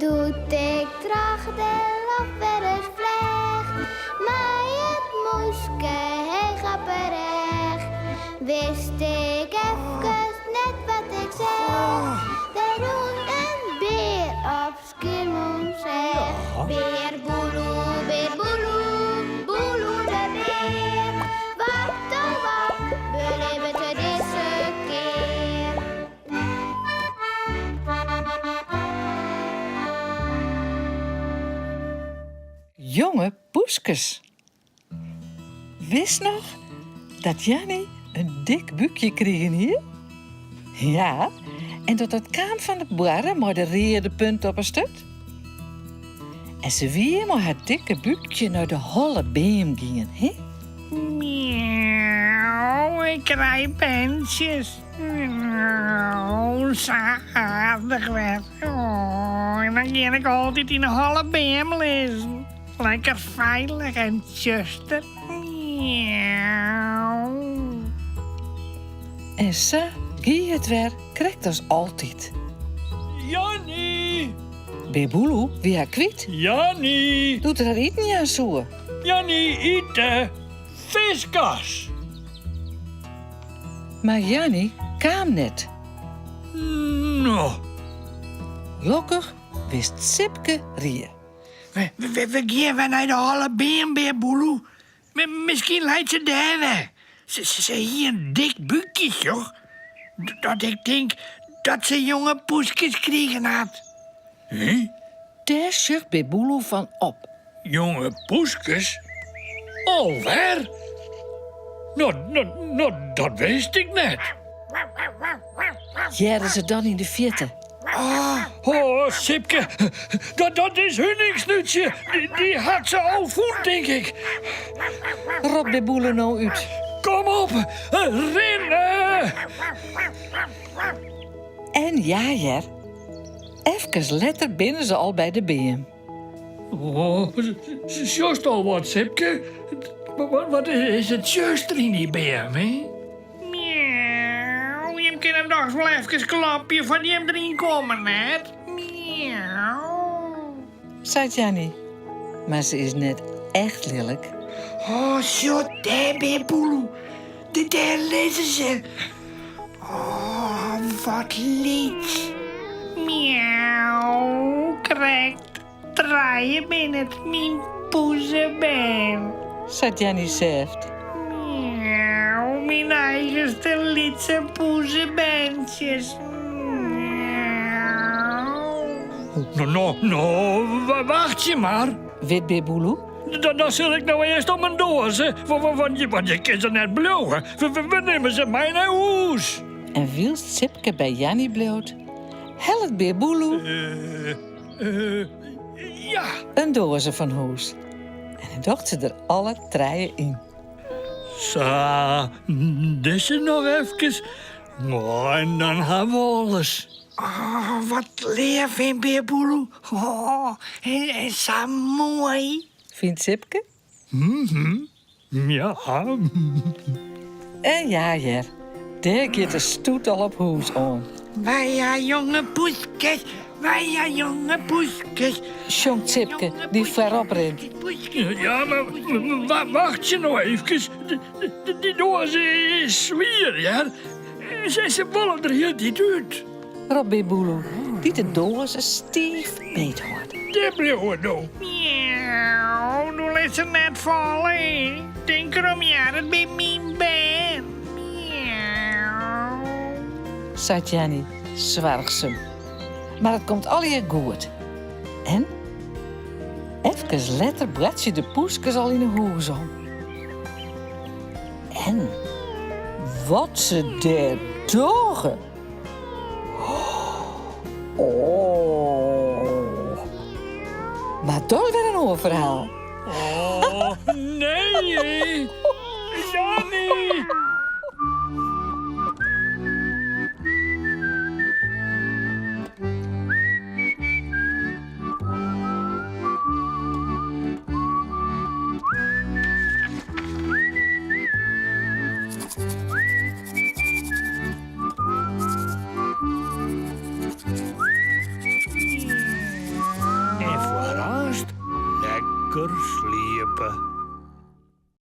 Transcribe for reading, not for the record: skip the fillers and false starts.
Doe't ik troch de loft wer ris fleach, mei it mûske heech op 'e rêch, wist ik efkes net wat ik seach. Der rûn in bear op Skiermûntseach. Bear Boeloe, bear Boeloe, Boeloe de bear. Wat oh wat belibbet er dizze kear? Jonge poeskes. Witst noch dat Janny in dik búkje krigen hie? Ja, en dat dat kaam fan de boarre mei de reade punt op 'e sturt? En se wie mei har dikke búkje nei de holle beam gien, hè? Miauw, ik krij berntsjes. Miauw, sa aardich wer. Oh, en dan gean ik altyd yn 'e holle beam lizzen. Lekker feilich en tsjuster. Miauw. En sa gie it wer krekt as altyd. Janny! Bear Boeloe wie har kwyt. Janny! Doe't er har iten jaan soe. Janny, ite! Fiskas! Mar Janny kaam net. No. Lokkich wist Sipke rie. We gean wer nei de holle beam, Bear Boeloe. Miskien leit se dêr wer. Se hie in dik búkje, sjoch. Dat ik tink dat se jonge poeskes krigen hat. Hè? Dêr sjocht Bear Boeloe fan op. Jonge poeskes? Alwer? No, no, no, dat wist ik net. Hearre se dan yn de fierte. Oh, Sipke, dat, dat is Huningsnútsje. Dy, dy hat se al fûn, tink ik. Ropt Bear Boeloe no út. Kom op, rinne! En ja hear, efkes letter binne se al by de beam. Oh, sjochst al wat, Sipke? Wat is it tsjuster yn dy beam, hè? Miauw, jim kinne dochs wol efkes klopje foar't jim deryn komme, net? Miauw. Seit Janny. Mar se is net echt lilk. Oh, sjoch dêr, Bear Boeloe. Dêr lizze se. Oh, wat lyts. Miauw, krekt trije binne it, myn poezebern. Seit Janny sêft. Miauw, myn eigenste lytse poezeberntsjes. Miauw. No, no, no, wachtsje mar. Wit Bear Boeloe. Dan sil ik no earst om in doaze, want je kinne se net bliuwe. We nimme se mei nei hûs. En wylst Sipke by Janny bliuwt, hellet Bear Boeloe Ja. in doaze fan hûs. En hy docht se der alle trije yn. Sa, dizze noch efkes. Oh, en dan ha we alles. Oh, wat leaf hin, Bear Boeloe. Oh, en sa moai. Fynt Sipke? Ja. En ja hear, dêr giet de stoet al op hûs oan. Wy ha jonge poeskes, wy ha jonge poeskes. Sjongt Sipke, dy't foarop rint. Ja, mar wachtsje no eefkes. Dy doaze is swier, hear. Se wolle der hieltyd út. Ropt Bear Boeloe, dy't de doaze stiif beethâldt. Dêr bliuwe no. Miauw, no lit se net falle. Tink derom, hear, it binne myn bern. Miauw. Seit Janny soarchsum. Mar it komt allegear goed. En efkes letter boartsje de poeskes al yn 'e hûs om. En wat se dêr dogge! Oh. Mar dat is wer in oar ferhaal. Oh, nee! Janny! Lekker sliepe.